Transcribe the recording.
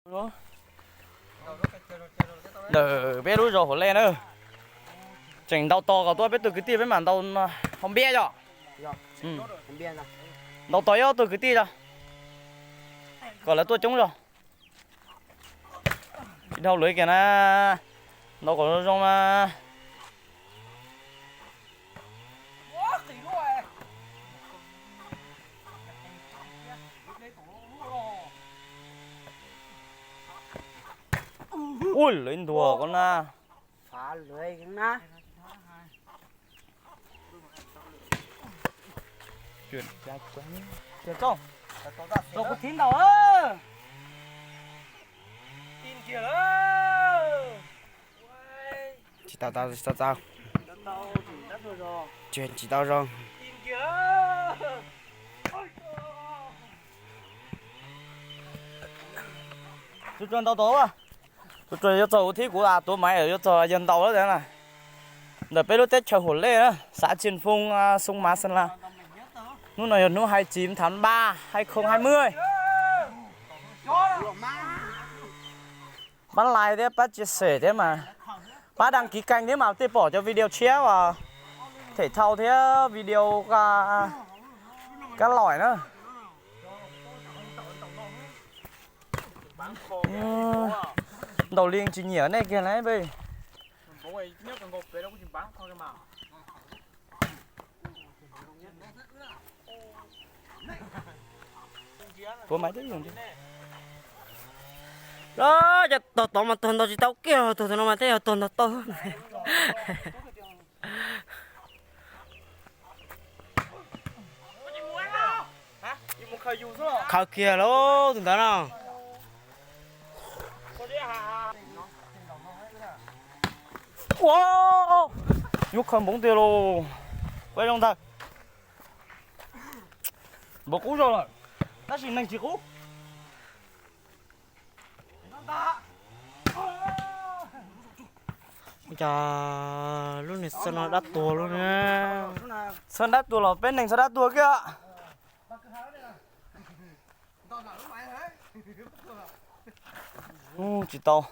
Ntawm peb lub zos Huam Lej na, tseem ntaus tos kom tuaj peb tug kwv tij peb mam ntaus hau npiab yom. Ntaus tos ib ob tug kwv tij zog kom lawv tuaj coob zog. Tsis dhau lawv kiag na, ntaus kom zoo zoo mas. Ui, lawv ntuag koj na. Tau kuv thib ntaus. Tsis tau, tsis tau, tsis tau. Tsis tau zoo. Tus tsuas ntaus tau, tus tsuas yuav txog kuv thib kuv tuav maiv yuav txog yawg ntaus lawm na. Ntawm peb lub teb chaws Huam Lej na, xav Tsis Foo, Xoo Mav Xeem Las. Hnub no yog hnub hai mươi chín tháng ba hai không hai mươi. Pab like thiab pab chia sẻ thiab mas, pab đăng ký kênh thiab mas thiaj pom cov video tshiab, thể thao thiab video kab lòi na. Ntaus li tsis nyiam nej kiag na peb. Tuav maiv twb yog. Cov tuag tod mas tuag ntaus tsis tau kiag, tuag tod no mas tej yog tuag ntaus tau. Khaws kiag lauj tus ntawd no. Ua, nyuaj khaws npoov tiag lauj. Peb zoo ntag. Npaum qub zog lawm, tab sis neeg tsis qub. Ua cas lub niag xab no dab tuag lub ne? Xab dab tuag los peb neeg xab dab tuag kiag. Ub, tsis tau.